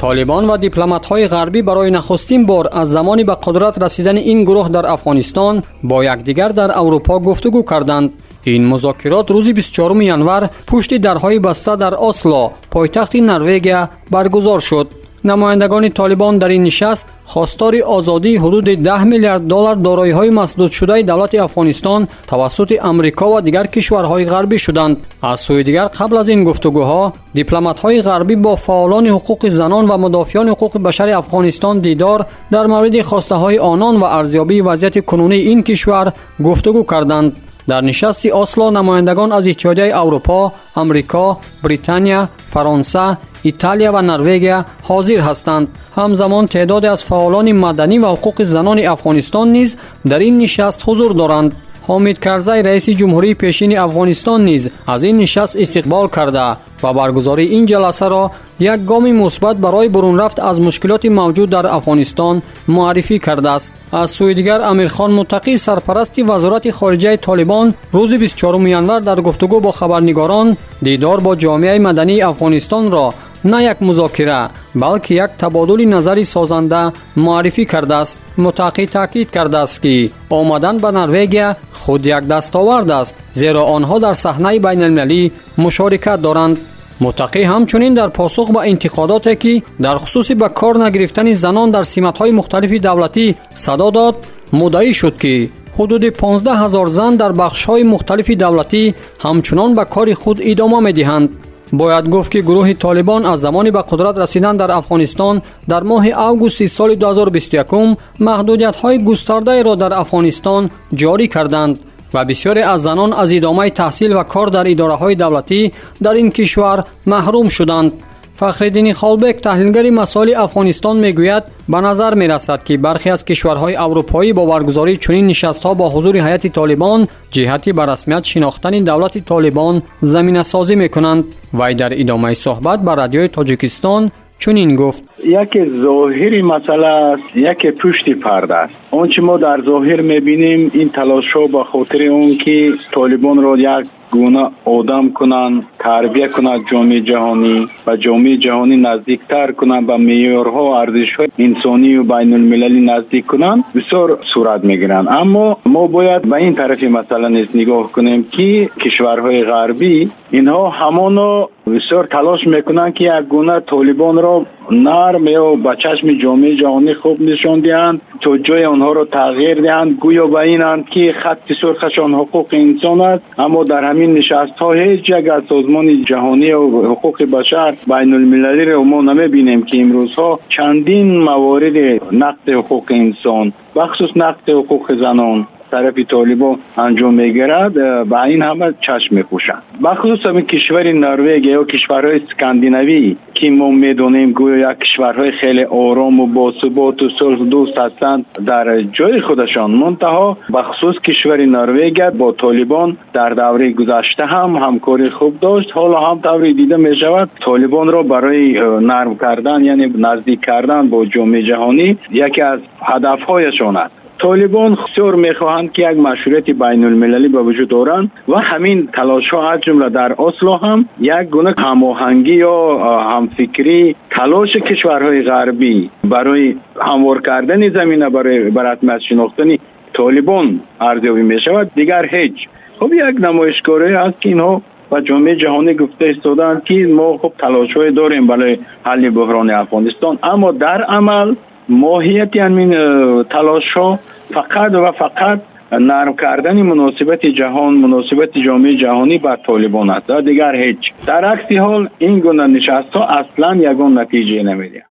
Толибон ва дипломатҳои ғарбӣ барои нахустин бор аз замони ба қудрат расидани ин гурӯҳ дар Афғонистон бо якдигар дар Аврупо гуфтугӯ карданд. Ин музокирот рӯзи 24 январ пушти дарҳои баста дар Осло, пойтахти Норвегия, баргузор шуд. Намояндагони Толибон дар ин нишаст хостори озодии ҳудуди 10 миллиард доллар дороиҳои масдудшудаи давлати Афғонистон тавассути Амрико ва дигар кишварҳои ғарбӣ шуданд. Аз сӯи дигар, қабл аз ин гуфтугӯҳо дипломатҳои ғарбӣ бо фаъолони ҳуқуқи занон ва мудофиёни ҳуқуқи башари Афғонистон дидор, дар мавриди хостаҳои онон ва арзёбии вазъияти кунунии ин кишвар гуфтугӯ карданд. Дар нишасти Осло намояндагон аз Иттиҳодияи Аврупо, Амрико, Британия, Фаронса, Италия ва Норвегия ҳозир ҳастанд. Ҳамзамон теъдоде аз фаъолони маданӣ ва ҳуқуқи занони Афғонистон низ дар ин нишаст ҳузур доранд. Ҳомид Карзай, раиси ҷумҳурии пешини Афғонистон, низ аз ин нишаст истиқбол карда ва баргузории ин ҷаласаро як гоми мусбат барои бурунрафт аз мушкилоти мавҷуд дар Афғонистон муаррифӣ кардааст. Аз сӯи дигар, Амирхон Муттақӣ, сарпарасти Вазорати хориҷаи Толибон, рӯзи 24 январ дар гуфтугӯ бо хабарнигорон дидор бо ҷомеаи мадании Афғонистонро на як музокира, балки як табодули назари созанда муаррифӣ кардааст. Муттақӣ таъкид кардааст, ки омадан ба Норвегия худ як дастовард аст, зеро онҳо дар саҳнаи байналмилалӣ мушорикат доранд. Муттақӣ ҳамчунин дар посух ба интиқодоте, ки дар хусуси ба кор нагирифтани занон дар симатҳои мухталифи давлатӣ садо дод, муддаӣ шуд, ки ҳудуди 15 ҳазор зан дар бахшҳои мухталифи давлатӣ ҳамчунон ба кори худ идома медиҳанд. Бояд гуфт, ки гурӯҳи Толибон аз замони ба қудрат расидан дар Афғонистон дар моҳи августи соли 2021 маҳдудиятҳои густардаеро дар Афғонистон ҷорӣ карданд ва бисёре аз занон аз идомаи таҳсил ва кор дар идораҳои давлатӣ дар ин кишвар маҳрум шуданд. Фахриддини Холбек, таҳлилгари масоили Афғонистон, мегӯяд, ба назар мерасад, ки бархе аз кишварҳои аврупоӣ бо баргузории чунин нишастҳо бо ҳузури ҳайати Толибон ҷиҳати ба расмият шинохтани давлати Толибон заминасозӣ мекунанд. Вай дар идомаи суҳбат ба Радиои Тоҷикистон чунин гуфт: Яке зоҳири масъала аст, яке пушти парда аст. Он чи мо дар зоҳир мебинем, ин талошҳо ба хотири он ки Толибонро як гуна одам кунанд, тарбия кунад ҷомеаи ҷаҳонӣ, ба ҷомеаи ҷаҳонӣ наздиктар кунанд, ба меъёрҳо, арзишҳои инсонию байнулмилалӣ наздик кунанд, бисёр сурат мегиранд. Аммо мо бояд ба ин тарафи масъала низ нигоҳ кунем, ки кишварҳои ғарбӣ инҳо ҳамоно бисёр талош мекунанд, ки як гуна Толибонро нарм ё ба чашми ҷомеаи ҷаҳонӣ хуб нишон диҳанд, то ҷои онҳоро тағйир диҳанд. Гӯё ба инанд, ки хатти сурхашон ҳуқуқи инсон аст, аммо дар ҳамин нишастҳо ҳеҷ як аз созмони ҷаҳонӣ ҳуқуқи башар байнулмилалиро мо намебинем, ки имрӯзҳо чандин мавориди нақзи ҳуқуқи инсон, бахусус нақзи ҳуқуқи занон тарафи Толибон анҷом мегирад, ба ин ҳама чашм мепӯшанд. Бахусус ҳамин кишвари Норвегия ё кишварҳои скандинавӣ, ки мо медонем, гӯё як кишварҳои хеле орому босуботу сулҳдӯст ҳастанд дар ҷои худашон. Мунтаҳо бахусус кишвари Норвегия бо Толибон дар давраи гузашта ҳам ҳамкории хуб дошт. Ҳоло ҳам тавре дида мешавад, Толибонро барои нарм кардан, яъне наздик кардан бо ҷомеаи ҷаҳонӣ яке аз ҳадафҳояшон аст. Толибон бисёр мехоҳанд, ки як машҳурияти байнулмилалӣ ба вуҷуд оранд ва ҳамин талошҳо, аз ҷумла дар Осло ҳам як гуна ҳамоҳангӣ ё ҳамфикрӣ, талоши кишварҳои ғарбӣ барои ҳамвор кардани замина барои ба расмият шинохтани Толибон арзёбӣ мешавад, дигар ҳеҷ. Хуб, як намоишгоҳе ҳаст, ки инҳо ба ҷомеаи ҷаҳонӣ гуфта истодаанд, ки мо хуб талошҳое дорем барои ҳалли буҳрони Афғонистон, аммо дар амал моҳияти ҳамин талошҳо фақат ва фақат нарм кардани муносибати ҷаҳон, муносибати ҷомеаи ҷаҳонӣ ба Толибон аст ва дигар ҳеҷ. Дар акси ҳол ин гуна нишастҳо аслан ягон натиҷае намедиҳанд.